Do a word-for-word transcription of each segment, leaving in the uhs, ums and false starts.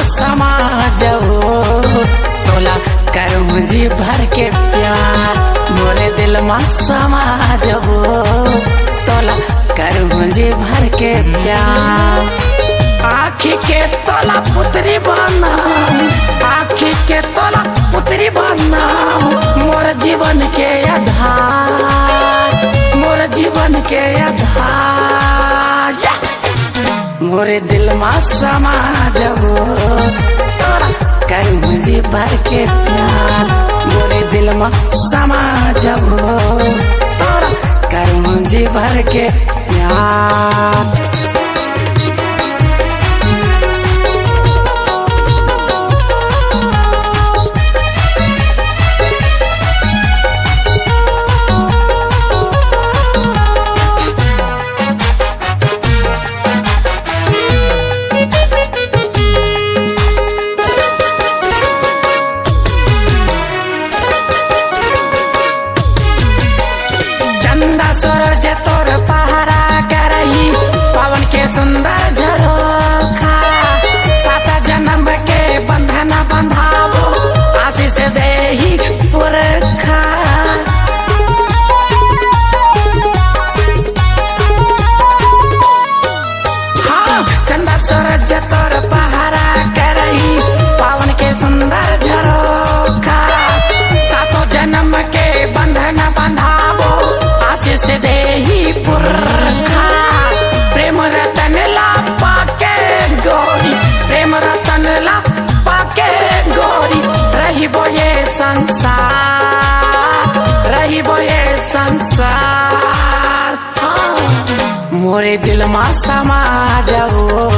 समा जबो, तोला करूँ जी भर के प्यार, मोरे दिल मा समा जबो, तोला करूँ जी भर के प्यार। आँखी के तोला पुतरी बनाऊँ, आँखी के तोला पुतरी बनाऊँ, मोर जीवन के आधार, मोर जीवन के आधार। मोरे दिल मा समा जबो, तोला करूँ जी भर के प्यार। मोरे दिल मा समा जबो, तोला करूँ जी भर के प्यार। चंदा सूरज तोर पहरा करही, पवन के सुंदर झरोखा। सात जन्म के बंधन बंधाबो, आशीष देही पुरखा। हाँ, चंदा सूरज तोर पहरा करही, पावन के सुंदर झरोखा। सातों जन्म के बंधन बंधाबो, आशीष देही पुरखा। प्रेम रतन ला पाके गोरी, प्रेम रतन ला पाके गोरी, रहिबो ये संसार, रहिबो ये संसार। मोरे दिल मा समा जबो,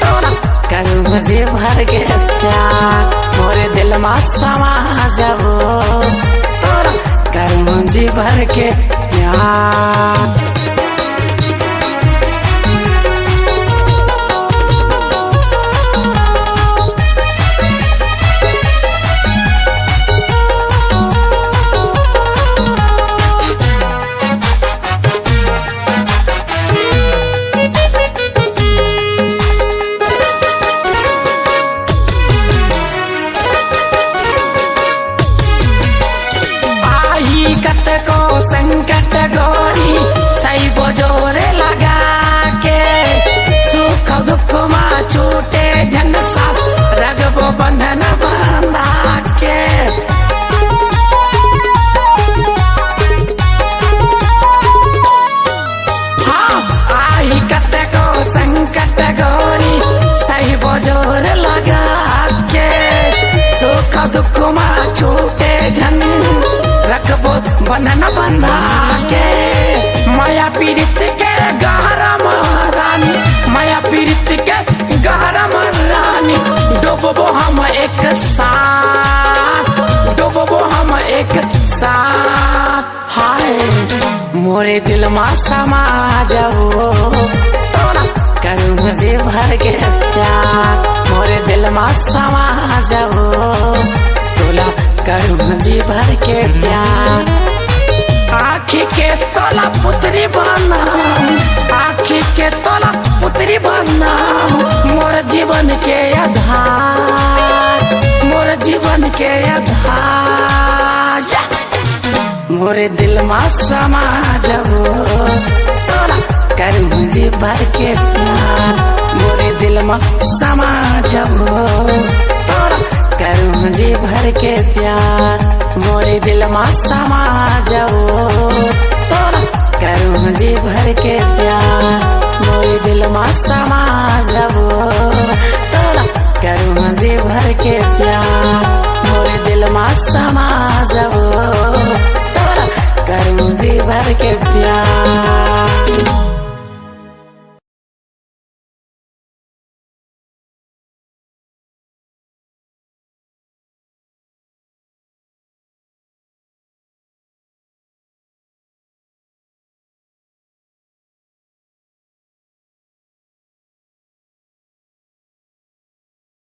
तोला करूँ जी भर के प्यार। मोरे दिल मा समा जबो, तोला करूँ जी भर के प्यार। आही कतको संकट गोरी, सहिबो जोर लगा के। सुख दुख मा छूटे झन साथ, रखबो बंधन बंधा के। हाँ, आही कतको संकट गोरी, सहिबो जोर लगा के। सुख दुख मा छूटे झन, रखबो बंधन बंधा के। माया पीरित के गहरा मा रानी, माया पीरित के गहरा मा रानी, डूबबो हम एक साथ, डूबबो हम एक साथ। हाय, मोरे दिल मा समा जबो, तोला करूँ जी भर के प्यार। मोरे दिल मा समा जबो, तोला करूँ जी भर के प्यार। आँखी के तोला पुतरी बनाऊँ, आँखी के तोला पुतरी बनाऊँ, मोर जीवन के आधार, मोर जीवन के आधार। मोरे दिल मा समा जबो, तोला करूँ जी भर के प्यार। मोरे दिल मा समा जबो, तोला करूँ जी भर के प्यार। मोरे दिल मा समा जबो, तोला करूँ जी भर के प्यार। मोरे दिल मा समा जबो, तोला करूँ जी भर के प्यार। मोरे दिल मा समा जबो,